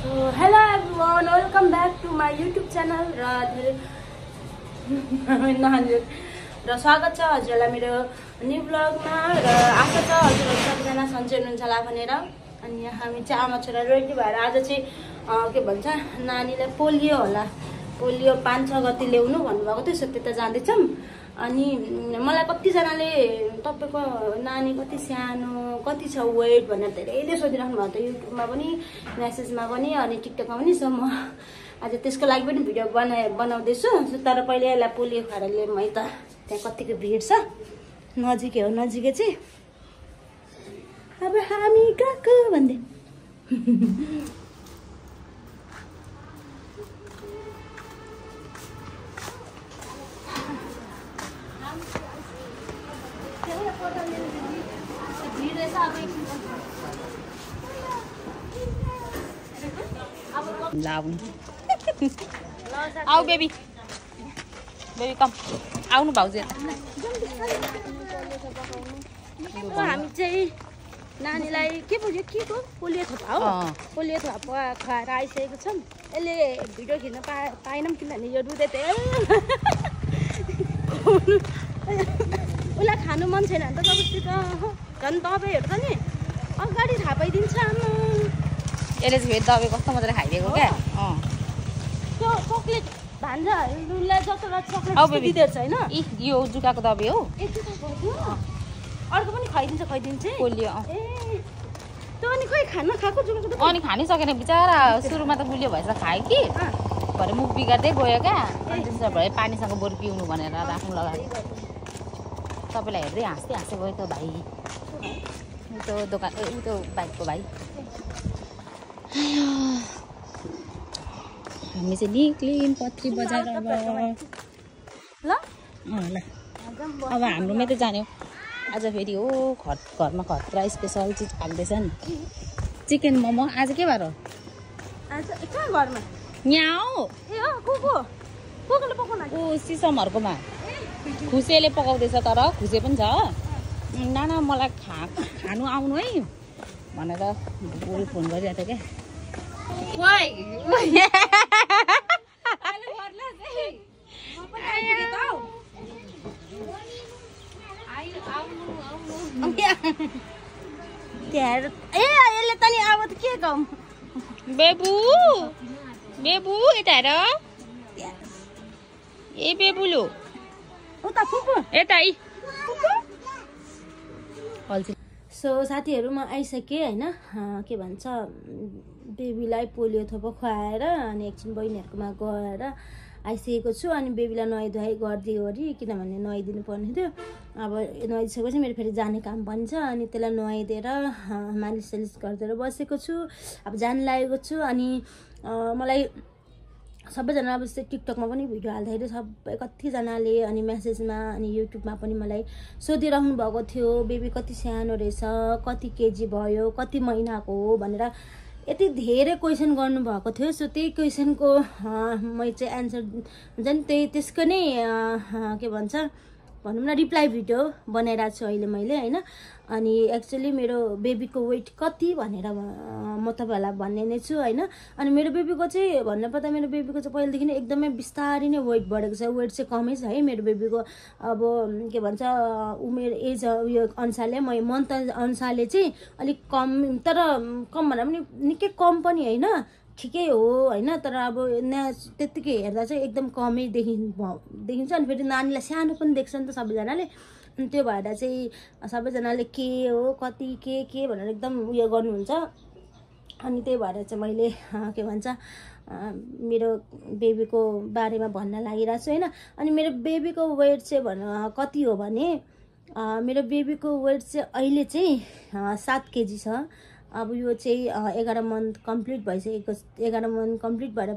Hello everyone, welcome back to my YouTube channel र स्वागत छ हजुरलाई मेरो न्यू ब्लगमा र आशा छ हजुरहरु सबैजना सन्चै हुनुहुन्छ होला भनेर। अनि हामी चाहिँ आमा छोरा रेडी भएर आज चाहिँ के भन्छ नानीलाई पोलियो होला, पोलियो 5-6 गते ल्याउनु भन्नुभएको थियो, सो त्यता जाँदैछौँ। अनि मलाई कतिजनाले तपाईको नानी कति सानो कति छ वेट भनेर धेरैले सोधिराख्नु भएको थियो, युट्युबमा पनि मेसेजमा पनि अनि टिकटकमा पनि। सो म आज त्यसको लागि पनि भिडियो बनाउँदैछु। तर पहिले यसलाई पोलियो खुवाएर ल्याउँ है त। त्यहाँ कतिको भिड छ, नजिकै हो, नजिकै चाहिँ अब हामी गएको भन्दै आऊ बेबी, बेबी कम आउनु भाउजू यता। हामी चाहिँ नानीलाई के बोल्यो के को पोलियो थोपा हो, पोलियो थोपा खुवाएर आइसकेको छौँ। यसले भिडियो खिच्न पाएनौँ किनभने यो रुँदै थियो। उसलाई खानु मन छैन भने त जबरजस्ती त झन् दबाईहरू पनि अगाडि थाहा पाइदिन्छ। यसले चाहिँ फेरि दबाई कस्तो मजाले खाइदिएको क्या। त्यो चक्लेट भान्जाहरूलाई जसलाई चक्लेट दिँदो रहेछ होइन, यो जुकाको दबाई हो। अर्को पनि खुवाइदिन्छ पोलियो। ए त्यो अनि खोइ खाना खाएको जुकाको अनि खानै सकेन बिचरा। सुरुमा त पोलियो भएछ खायो कि भरे मुख बिगार्दै गयो क्या। अनि त्यसो भए पानीसँग बरु पिउनु भनेर राख्नु लगायो। तपाईँलाई हेर्दै हाँस्दै गयो त भाइ, त्यो दोकान त्यो बाइकको भाइ। हामी चाहिँ निक्लियौँ पत्री बजार। अब ल अब हाम्रो मात्रै जाने हो आज। फेरि हो घरमा खतरा स्पेसल चिज पाक्दैछ नि, चिकन मोमो। आज के बार हो? आज कहाँ घरमा? यहाँ हो। ए हो कोले पकाउनु? ऊ सिसमहरूकोमा खुसेले पकाउँदैछ। तर खुसे पनि छ। नाना मलाई खानु आउनु है भनेर बुढी फोन गरिरहेको थियो क्या। यसले त नि अब त के गाउँ बेबु बेबु यता हेर। ए बेबुलु उता फुपू यता है। सो साथीहरू म आइसकेँ होइन। के भन्छ बेबीलाई पोलियो थोपो खुवाएर अनि एकछिन बहिनीहरूकोमा गएर आइसकेको छु। अनि बेबीलाई नुहाइधुवाइ गरिदियोरी किनभने नुहाइदिनु पर्ने थियो। अब नुहाइदिइसकेपछि मेरो फेरि जाने काम पनि छ। अनि त्यसलाई नुहाइदिएर मालिस सालिस गरिदिएर बसेको छु। अब जान लागेको छु। अनि मलाई सबैजना अब जस्तै टिकटकमा पनि भिडियो हाल्दाखेरि सबै कतिजनाले अनि मेसेजमा अनि युट्युबमा पनि मलाई सोधिराख्नु भएको थियो बेबी कति सानो रहेछ, कति केजी भयो, कति महिनाको हो भनेर यति धेरै क्वेसन गर्नुभएको थियो। सो त्यही क्वेसनको मैले चाहिँ एन्सर हुन्छ नि त्यसको नै के भन्छ भनौँ न रिप्लाई भिडियो बनाइरहेको छु अहिले मैले होइन। अनि एक्चुअली मेरो बेबीको वेट कति भनेर म तपाईँहरूलाई भन्ने नै छु होइन। अनि मेरो बेबीको चाहिँ भन्नुपर्दा मेरो बेबीको चाहिँ पहिलेदेखि नै एकदमै बिस्तारै नै वेट बढेको छ। वेट चाहिँ कमै छ है मेरो बेबीको। अब के भन्छ उमेर एज उयो अनुसारले मन्थ अनुसारले चाहिँ अलिक कम, तर कम भन्दा पनि निकै कम पनि होइन, ठिकै हो होइन। तर अब त्यत्तिकै हेर्दा चाहिँ एकदम कमै देखिन्छ। अनि फेरि नानीलाई सानो पनि देख्छ नि त सबैजनाले। अनि त्यो भएर चाहिँ सबैजनाले के हो कति के भनेर एकदम उयो गर्नुहुन्छ। अनि त्यही भएर चाहिँ मैले के भन्छ मेरो बेबीको बारेमा भन्न लागिरहेको छु होइन। अनि मेरो बेबीको वेट चाहिँ कति हो भने मेरो बेबीको वेट चाहिँ अहिले चाहिँ 7 केजी छ। अब यो चाहिँ 11 मन्थ कम्प्लिट भइसकेको, 11 मन्थ कम्प्लिट भएर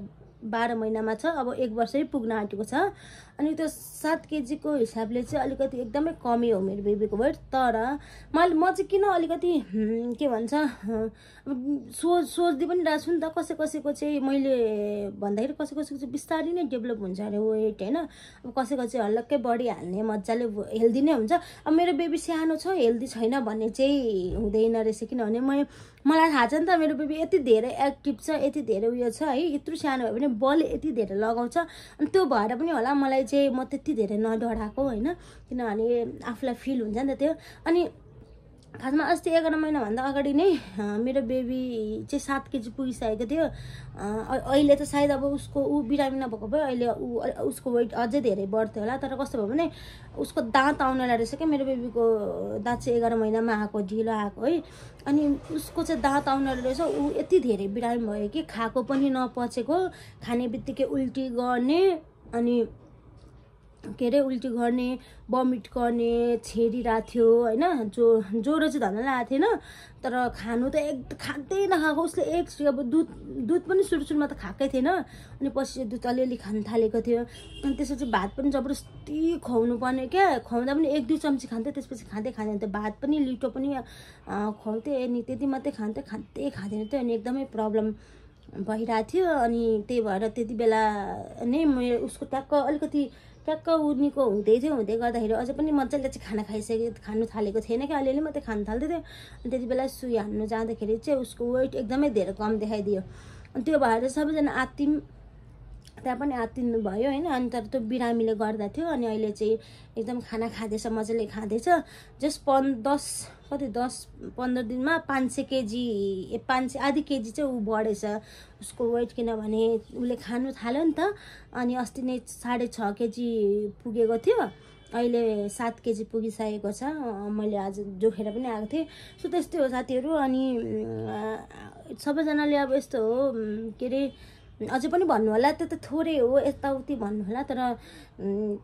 12 महिनामा छ। अब 1 वर्षै पुग्न आँटेको छ। अनि त्यो 7 केजीको हिसाबले चाहिँ अलिकति एकदमै कमै हो मेरो बेबीको वेट। तर म चाहिँ किन अलिकति के भन्छ सोच्दै पनि रहेको छु नि त कसैको चाहिँ मैले भन्दाखेरि कसैको चाहिँ बिस्तारै नै डेभलप हुन्छ अरे वेट होइन। अब कसैको चाहिँ हल्लक्कै बढिहाल्ने मजाले हेल्दी नै हुन्छ। अब मेरो बेबी सानो छ हेल्दी छैन भन्ने चाहिँ हुँदैन रहेछ। किनभने मलाई थाहा छ नि त मेरो बेबी यति धेरै एक्टिभ छ, यति धेरै उयो छ है, यत्रो सानो भए पनि बल यति धेरै लगाउँछ। अनि त्यो भएर पनि होला मलाई चाहिँ म त्यति धेरै नडराएको होइन, किनभने आफूलाई फिल हुन्छ नि त त्यो। अनि खासमा अस्ति 11 महिनाभन्दा अगाडि नै मेरो बेबी चाहिँ 7 केजी पुगिसकेको थियो। अहिले त सायद अब उसको बिरामी नभएको भए अहिले उसको वेट अझै धेरै बढ्थ्यो होला। तर कस्तो भयो भने उसको दाँत आउनलाई रहेछ क्या, मेरो बेबीको दाँत चाहिँ 11 महिनामा आएको, ढिलो आएको है। अनि उसको चाहिँ दाँत आउनलाई रहेछ, ऊ यति धेरै बिरामी भयो कि खाएको पनि नपचेको, खाने बित्तिकै उल्टी गर्ने, अनि के अरे उल्टी गर्ने, बमिट गर्ने, छेडिरहेको थियो होइन। ज्वरो चाहिँ धन्न लागेको थिएन, तर खानु त खाँदै नखाएको उसले। अब दुध पनि सुरुमा त खाएकै थिएन, अनि पछि दुध अलिअलि खान थालेको थियो। अनि त्यसपछि भात पनि जबरजस्ती खुवाउनु पर्ने क्या, खुवाउँदा पनि 1-2 चम्ची खान्थ्यो, त्यसपछि खाँदै खाँदैन थियो। भात पनि लिटो पनि खुवाउँथ्यो, अनि त्यति मात्रै खान्थ्यो, खाँदैन थियो। अनि एकदमै प्रब्लम भइरहेको थियो। अनि त्यही भएर त्यति बेला नै मेरो उसको ट्याक्क उनीको हुँदै गर्दाखेरि अझै पनि मजाले चाहिँ खानु थालेको थिएन क्या, अलिअलि मात्रै खानु थाल्दै थियो। अनि त्यति बेला सुई हान्नु जाँदाखेरि चाहिँ उसको वेट एकदमै धेरै कम देखाइदियो। अनि त्यो भएर सबैजना त्यहाँ पनि आत्तिनु भयो होइन। अनि तर त्यो बिरामीले गर्दा थियो। अनि अहिले चाहिँ एकदम खाना खाँदैछ, मजाले खाँदैछ। जस्ट 10-15 दिनमा 500 केजी आधी केजी चाहिँ ऊ बढेछ उसको वेट, किनभने उसले खानु थाल्यो नि त। अनि अस्ति नै 6.5 केजी पुगेको थियो, अहिले 7 केजी पुगिसकेको छ। मैले आज जोखेर पनि आएको थिएँ। सो त्यस्तै हो साथीहरू। अनि सबैजनाले अब यस्तो हो के अरे अझै पनि भन्नु होला, त्यो त थोरै हो यताउति भन्नु होला, तर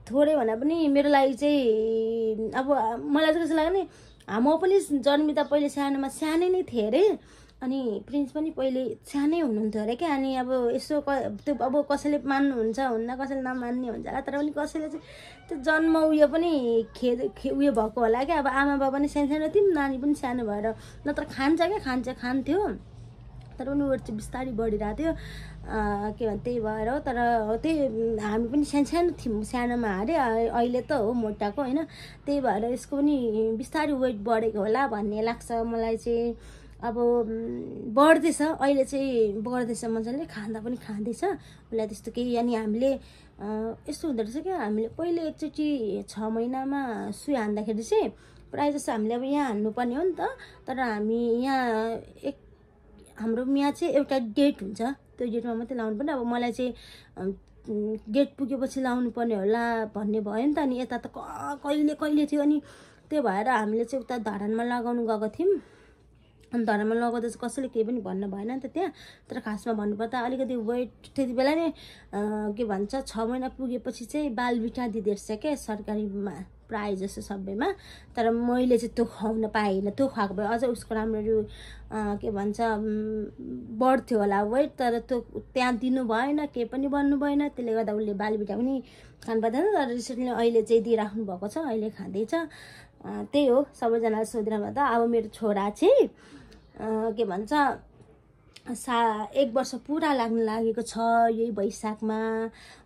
थोरै भने पनि मेरो लागि चाहिँ अब मलाई चाहिँ कस्तो लाग्यो नि, म पनि जन्मिँदा पहिले सानोमा सानै नै थिएँ अरे। अनि प्रिन्स पनि पहिले सानै हुनुहुन्थ्यो अरे क्या। अनि अब यसो त्यो अब कसैले मान्नुहुन्छ हुन्न, कसैले नमान्ने हुन्छ होला, तर पनि कसैले चाहिँ त्यो जन्म उयो पनि उयो भएको होला क्या। अब आमा बाबा पनि सानो थियौँ, नानी पनि सानो भएर नत्र खान्थ्यो, तर पनि वेट चाहिँ बिस्तारै बढिरहेको थियो। के भन्छ त्यही भएर हो। तर त्यही हामी पनि सानो थियौँ सानोमा अरे, अहिले त हो मोटाको होइन। त्यही भएर यसको पनि बिस्तारै वेट बढेको होला भन्ने लाग्छ मलाई चाहिँ। अब बढ्दैछ, अहिले चाहिँ बढ्दैछ मजाले, खाँदा पनि खाँदैछ उसलाई त्यस्तो केही। अनि हामीले यस्तो हुँदो रहेछ क्या, हामीले पहिले एकचोटि 6 महिनामा सुई हान्दाखेरि चाहिँ प्रायः जस्तो हामीले अब यहाँ हान्नुपर्ने हो नि त, तर हामी हाम्रो यहाँ चाहिँ एउटा डेट हुन्छ, त्यो डेटमा मात्रै लाउनु पर्ने। अब मलाई चाहिँ डेट पुगेपछि लाउनु पर्ने होला भन्ने भयो नि त। अनि यता त कहिले थियो। अनि त्यो भएर हामीले चाहिँ उता धरानमा लगाउनु गएको थियौँ। अनि धरानमा लगाउँदा चाहिँ कसैले केही पनि भन्नु भएन नि त त्यहाँ। तर खासमा भन्नुपर्दा अलिकति वेट त्यति बेला नै के भन्छ 6 महिना पुगेपछि चाहिँ बालबिटा दिँदो रहेछ क्या सरकारीमा, प्रायः जस्तो सबैमा। तर मैले चाहिँ त्यो खुवाउन पाएन, त्यो खुवाएको भए अझ उसको राम्ररी के भन्छ बढ्थ्यो होला वेट, तर त्यो त्यहाँ दिनु भएन, केही पनि भन्नु भएन। त्यसले गर्दा उसले बालबिटा पनि खानु पर्दैन। तर रिसेन्टली अहिले चाहिँ दिइराख्नु भएको छ, अहिले खाँदैछ। त्यही हो, सबैजनाले सोधिरहनु त। अब मेरो छोरा चाहिँ के भन्छ 1 वर्ष पुरा लाग्न लागेको छ यही वैशाखमा।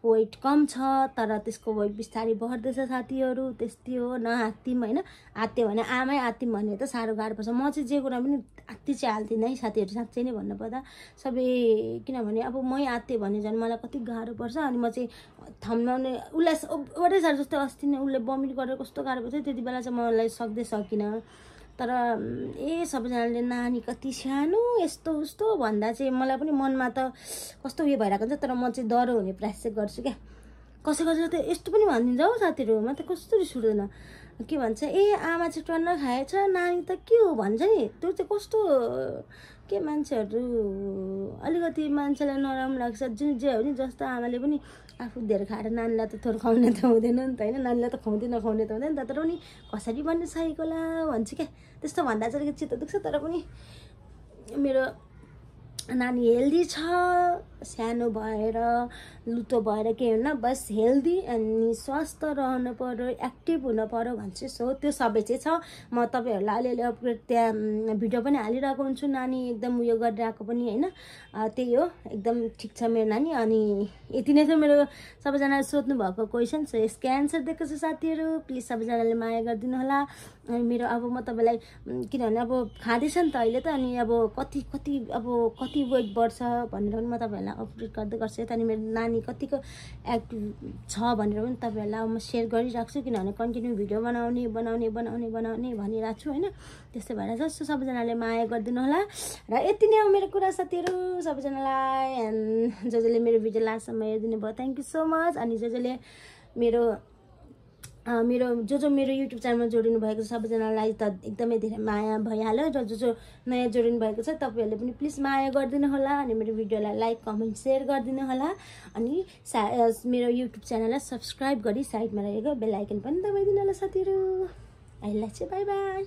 वेट कम छ, तर त्यसको वेट बिस्तारै बढ्दैछ साथीहरू। त्यस्तै हो, नआत्तिम होइन। आत्यो भने आमै आत्तिम भन्ने त साह्रो गाह्रो पर्छ। म चाहिँ जे कुरा पनि आत्ति चाहिँ हाल्दिनँ है साथीहरू, साँच्चै नै भन्नुपर्दा सबै। किनभने अब मै आत्तेँ भने झन् मलाई कति गाह्रो पर्छ। अनि म चाहिँ थम्नाउने उसलाई वरै साह्रो जस्तो अस्ति नै उसले बमिट गरेर कस्तो गाह्रो पर्छ, त्यति बेला चाहिँ मलाई सकिनँ। तर सबैजनाले नानी कति सानो यस्तो उस्तो भन्दा चाहिँ मलाई पनि मनमा त कस्तो उयो भइरहेको हुन्छ। तर म चाहिँ डरो हुने प्रयास चाहिँ गर्छु क्या। कसै त यस्तो पनि भनिदिन्छ हौ साथीहरू, म त कस्तो रिस उठ्दैन। के भन्छ आमा चाहिँ टन्न खाएछ, नानी त के हो भन्छ नि। त्यो चाहिँ कस्तो के मान्छेहरू अलिकति मान्छेलाई नराम्रो लाग्छ। जुन जे हो नि, जस्तो आमाले पनि आफू धेरै खाएर नानीलाई त थोरै खुवाउने त हुँदैन नि त होइन। नानीलाई त नखुवाउने त हुँदैन नि त। तर पनि कसरी भन्ने सकेको होला भन्छु क्या। त्यस्तो भन्दा चाहिँ अलिकति चित्त दुख्छ। तर पनि मेरो नानी हेल्दी छ, सानो भएर लुतो भएर केही हुन्न, बस हेल्दी अनि स्वस्थ रहनु पर्यो, एक्टिभ हुनु पर्यो भन्छु। सो त्यो सबै चाहिँ छ। म तपाईँहरूलाई अलिअलि अपडेट त्यहाँ भिडियो पनि हालिरहेको हुन्छु, नानी एकदम उयो गरिरहेको पनि होइन। त्यही हो, एकदम ठिक छ मेरो नानी। अनि यति नै छ मेरो सबैजनाले सोध्नु भएको क्वेसन। सो यसको एन्सर दिएको छु साथीहरू, प्लिज सबैजनाले माया गरिदिनु होला। अनि मेरो अब म तपाईँलाई किनभने अब खाँदैछ नि त अहिले त, अनि अब कति वेट बढ्छ भनेर पनि म तपाईँहरूलाई अपडेट गर्दै गर्छु। यता अनि मेरो नानी कतिको एक्टिभ छ भनेर पनि तपाईँहरूलाई म सेयर गरिरहेको छु, किनभने कन्टिन्यू भिडियो बनाउने भनिरहेको छु होइन। त्यस्तै भएर जस्तो सबैजनाले माया गरिदिनु होला। र यति नै हो मेरो कुरा साथीहरू। सबैजनालाई जसले मेरो भिडियो लास्टसम्म हेरिदिनु भयो थ्याङ्क यू सो मच। अनि जसले मेरो मेरो युट्युब च्यानलमा जोडिनु भएको छ सबैजनालाई त एकदमै धेरै माया भइहाल्यो। र जो नयाँ जोडिनु भएको छ तपाईँहरूले पनि प्लिज माया गरिदिनु होला। अनि मेरो भिडियोलाई लाइक कमेन्ट सेयर गरिदिनु होला। अनि मेरो युट्युब च्यानललाई सब्सक्राइब गरी साइडमा रहेको बेल आइकन पनि दबाइदिनु होला साथीहरू। अहिले चाहिँ बाई बाई।